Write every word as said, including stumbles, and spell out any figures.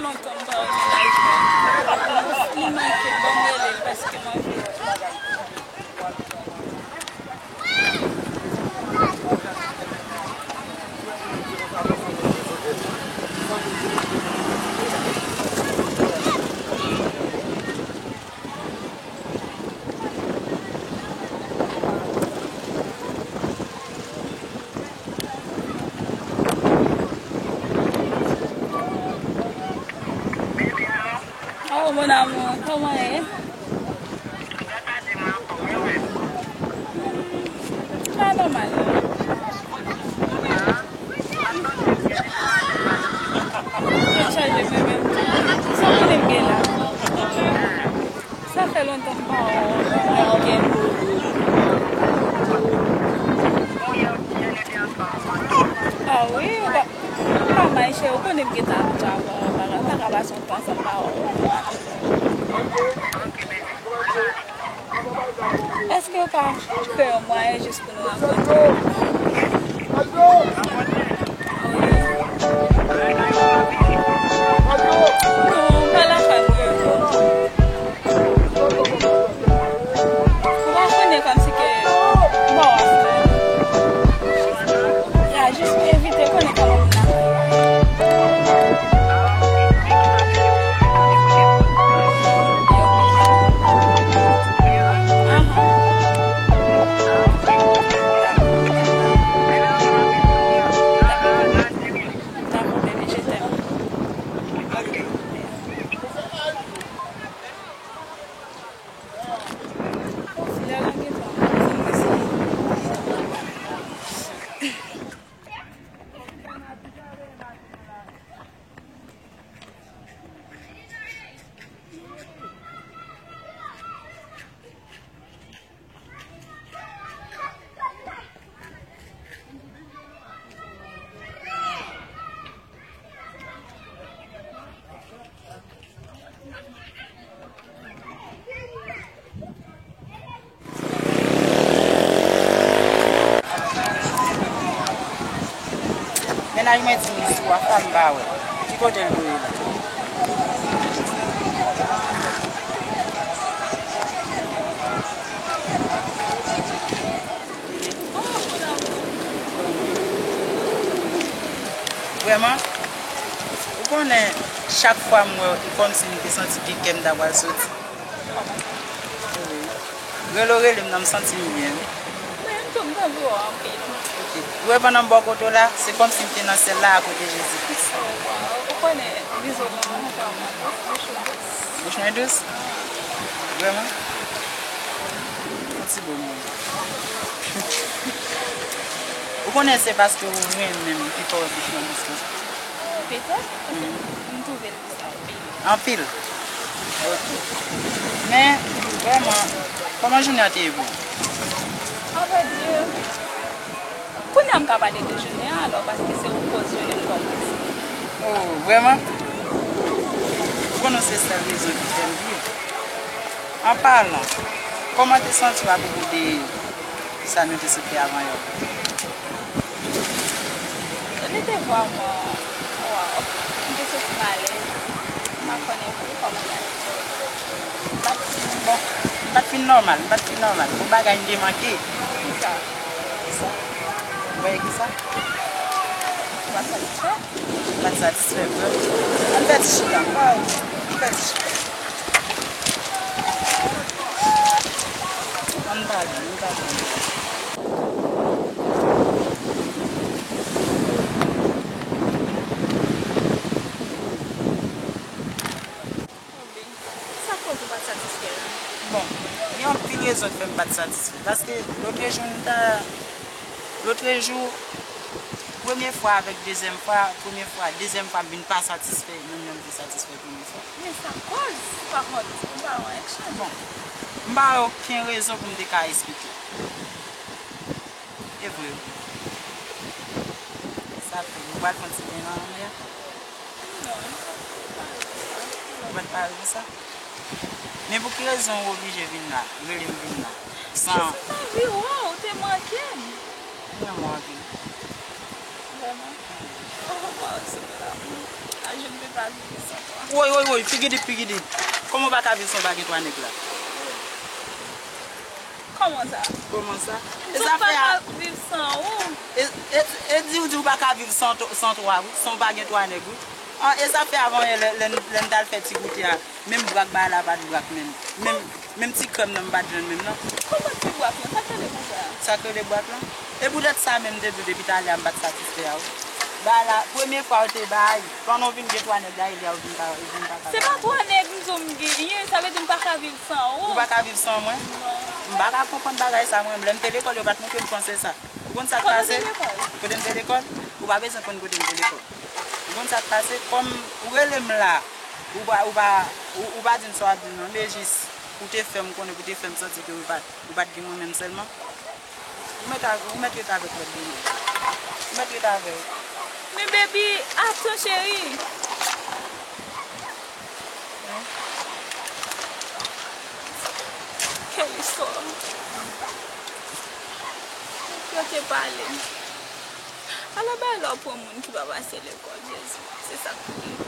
Lontan m pa wè mennaj mwen. Li manke m, ban m rele l paske m anvi. Oh, mon amour, kòman ye? Pa nòmal. Mwen chaje mwen menm tou. Sa konnen m gen la. Sa fè lontan m pa wè w. Ah wi, ou pa, ou pa may chè, ou konnen m gentan ap travay, ou pa ka, pa ka pase yon tan san m pa wè w. Èske ou ka fè yon mwayen jis pou nou rankontre? Non, pa lakay mwen. Ou pa konnen kòmsi ke m pa w ap fè. Ya, jis evite konnen kòman moun nan. Ahan. Dakò, bebe, je t'aime. Mennaj mwen di m li sou WhatsApp, m pa wè. Ki kote l dwe ye la? Vrèman, ou konnen, chak fwa m wè w, e kòmsi m te santi ke kè m ta pral soti. Rele w rele m nan, m santi m byen, wi. Men m tou, m t anvi wè w anpil. Ok. Ou wè pandan m bò kote w la, se kòmsi m te nan syèl la akote Jezi Kris. Oh, wow. Ou konnen, bizo nan mwen fè w mal. Bouch mwen dous. Bouch mwen dous? Vrèman? Yon ti bo moun. Ou konnen se paske ou renmen m ki fè w wè bouch mwen dous konsa. Petèt, paske m twouve l dous anpil. Anpil? Ok. Men, vrèman, kòman jounen an te ye pou ou? Avrèdi, kounye a m ka pale de jounen an alò, paske se ou k koz jounen m kòmanse. Oh, vrèman? Ou konnen se sèl rezon ki fè m viv. An palan, kòman te santi w apwopo de sa nou te sot fè avan yè? Li te vrèman, waw, m te santi m alèz. M pa konnen pou kòman m ta di. M pa t fin, bon, m pa t fin nòmal, m pa t fin nòmal. Gon bagay m te manke. Kisa? Kisa? Ou wè kisa? Ou pa satisfè? M pa t satisfè vre. Ann fè ti chita. Ann fè ti chita. Ann pale, ann pale. Sa k koz ou pa t satisfè la? Bon, gen anpil rezon k fè m pa t satisfè. Paske lotrejou m ta, lotrejou, premye fwa avèk dezyèm fwa, premye fwa, dezyèm fwa m vin pa satisfè, menm jan m te satisfè premye fwa. Men sa k koz, ou pa konn, ou pa wè action. Bon, m pa wè okenn rezon pou m te ka esplike. E vre wi. Sa fè, nou pral fè yon ti beny nan lanmè a? Non, nou pa, nou pa pare pou sa. Ou pa t pare pou sa? Men pou ki rezon ou oblije vin la, rele m vin la? San... Jis m anvi wè w, ou te manke m. Mwen, mwen anvi. Vrèman? Oh, waw, se bèl amour. A, je ne peux Woy, woy, woy, figi di, figi di. Kòman w pa ka viv san w pa gen twa nèg la? Kòman sa? Kòman sa? E sa fè a, e, e, e di w di w pa ka viv san, san twa, wi, san w pa gen twa nèg, wi. An, e sa fè avan yè, lè, lè, lè n t al fè ti goute a, menm brak bagay la pa t brak menm. Menm, menm ti krèm nan m pa t jwenn menm non. Kòman ti brak lan? Sa k rele konsa? Sa k rele brak lan? E poutèt sa menm m te di w depi talè a m pa t satisfè a, wi. Bagay la, premye fwa w te bay, pandan w vin gen twa nèg la, Elia, ou vin pa, ou vin pa ka. Se pa twa nèg m di w m genyen, sa vle di m pa ka viv san ou. Ou pa ka viv san mwen? Non. M pa ka konprann bagay sa mwen, lè m te lekòl, yo pa t montre m panse sa. Ou konn sa k pase? Kote m te lekòl? Ou pa bezwen konn kote m te lekòl. Ou konn sa k pase? Kòm ou rele m la, ou pa, ou pa, ou, ou pa di m sa w ap di m nan, men jis ou te fè m konnen, pou te fè m santi ke ou pa, ou pa t gen mwen menm sèlman. Ou mèt, ou mèt ret avèk lòt demen. Ou mèt ret avè yo. Men baby, atann cheri. Kèl istwa. Yo te pale. Ala bay lè w pran moun ki pa pase lekòl, Jezi. Se sa k pou rive.